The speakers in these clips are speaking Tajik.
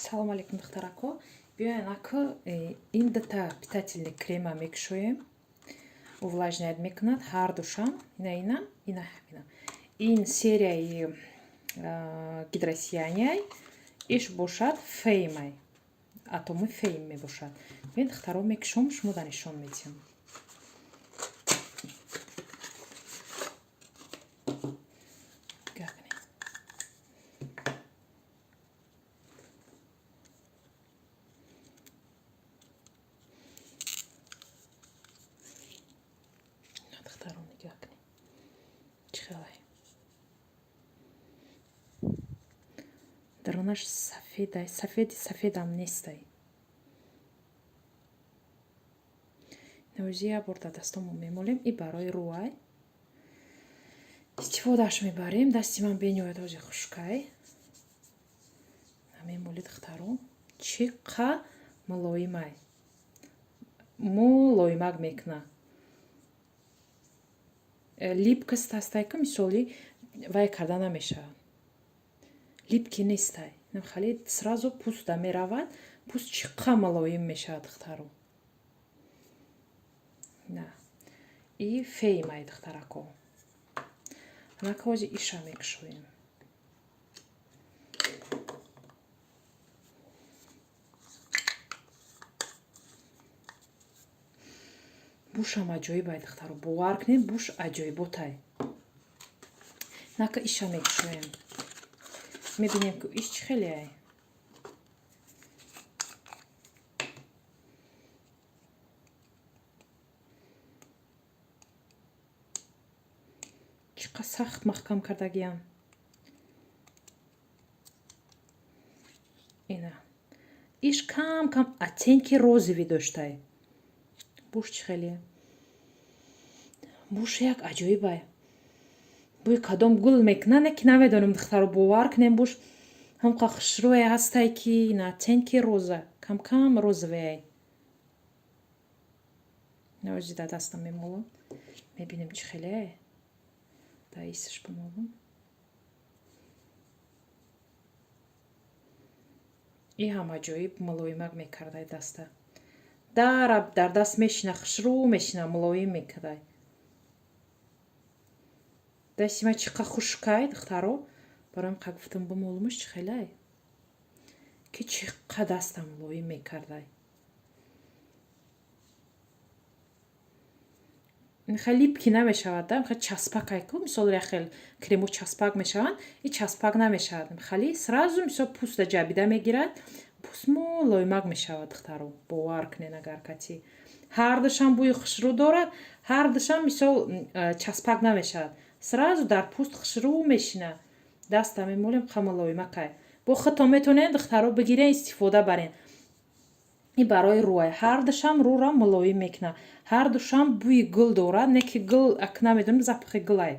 Салом алейкум, духтарако. Биёен, ака, ин дута питательный крема мекушоем. Увлажняет мекунад ҳардушам. Ина, ина, ина, ина. Ин серияи гидросиянияй, иш бошад феймай. Атоми фейм мебошад. Биёен, духтаро, мекушом, шумо да нишон медиҳам. Нигоҳ кунед. Духтаро, нигоҳ кунед. Чӣ хелай? Дарунаш сафедай, сафеди сафедам нестай. Навози як бор дар дастомон мемолем и барои рӯай. Истифодааш мебарем. Дасти ман бениҳоят ҳози хушкай. Мемоли, духтаро. Чӣ қа мулоимай. Мулоимак мекуна. Липкость ҳастай, ки мисоли вай карда намешавад. Липкий нестай. Хеле сразу пӯста меравад. Пӯст чӣ қа мулоим мешавад, духтаро. На. И феймай, духтарако. Анака ҳози иша мекушоем. Бушам аҷоибай, духтаро. Бовар кунед, буш аҷоиботай. Нака иша мекушоем. Мебинем, ки иш чӣ хелеай. Чӣ қа сахт маҳкам кардагиам. Ина. Иш кам кам оттенки розовый доштай. Буш чӣ хеле? Буш як аҷоибай. Бӯи кадом гул мекунад, не ки намедонам, духтаро, бовар кунем, буш ҳамқа хушрӯе ҳастай, ки ина оттенки роза, кам-кам розовый. Навози дар дастам мемолам. Мебинем, чӣ хеле. Да исаш бимолам. И ҳам аҷоиб мулоимак мекардай даста. Дара дар даст мешина, хушрӯ мешина, мулоим мекардай. Дасти ман чӣ қа хушкай, духтаро. Барои қа гуфтам, бимолумаш, чӣ хелай. Ки чӣ қа даста мулоим мекардай. Хеле липкий намешавад, да, хеле часпакай ку, мисол як хел кремо часпак мешаванд, и часпак намешавад. Хеле сразу мисол пӯста ҷабида мегирад, пӯст мулоимак мешавад, духтаро. Бовар кунед, агар кати. Ҳардушам бӯи хушрӯ дорад, ҳардушам мисол часпак намешавад. Сразу дар пӯст хушрӯ мешина. Даста мемолем, қа мулоимакай. Бо худтон метавонед, духтаро, бигирен, истифода барен. И барои рӯай. Ҳардушам рӯра мулоим мекунад. Ҳардушам бӯи гул дорад, не ки гул, ак намедонам, запахи гулай.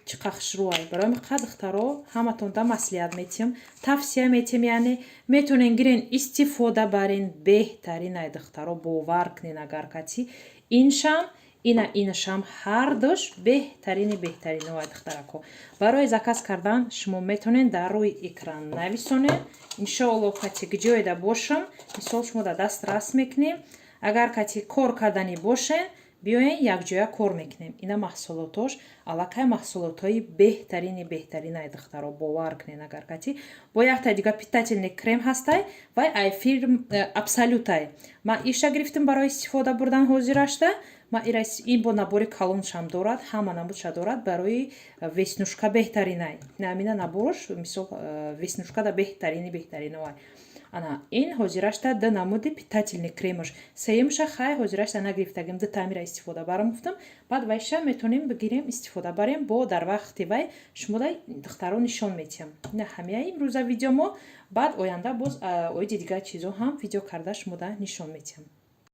Чӣ қа хушрӯай. Барои қа, духтаро, ҳаматонда маслиҳат метиҳам, тавсия метиҳам, яъне метавонен гирен, истифода барен, беҳтаринай, духтаро, бовар кунед, агар кати. Иншам, ина инашам ҳардуш беҳтарини беҳтариноай, духтарако. Барои заказ кардан шумо метавонед дар рӯи экран нависонед. Иншоалло, кати ҷоеда бошам, мисол шумо дар даст раст мекунем. Агар кати кор карданӣ бошен, биёен, якҷоя кор мекунем. Ина маҳсулотош аллакай маҳсулотҳои беҳтарини беҳтаринай, духтаро, бовар кунед, агар кати. Бо якта дига питательный крем ҳастай, вай ай фирм Абсолютай. Ман иша гирифтам барои истифода бурдан ҳозирашта. Ман ин бо набори калоншам дорад, ҳама намудша дорад, барои веснушка беҳтаринай. Намина наборош мисол веснушкада беҳтарини беҳтариноай. Ана ин ҳозирашта ду намуди питательный кремаш. Сеюмша хай ҳозирашта нагирифтагим, ду тамира истифода барам гуфтам. Баъд вайша метавонем бигирем, истифода барем, бо дар вақти вай шумода, духтаро, нишон метиҳам. Ина ҳамия имрӯза видео мо, баъд оянда боз оиди дигар чизо ҳам видео карда шумода нишон метиҳам.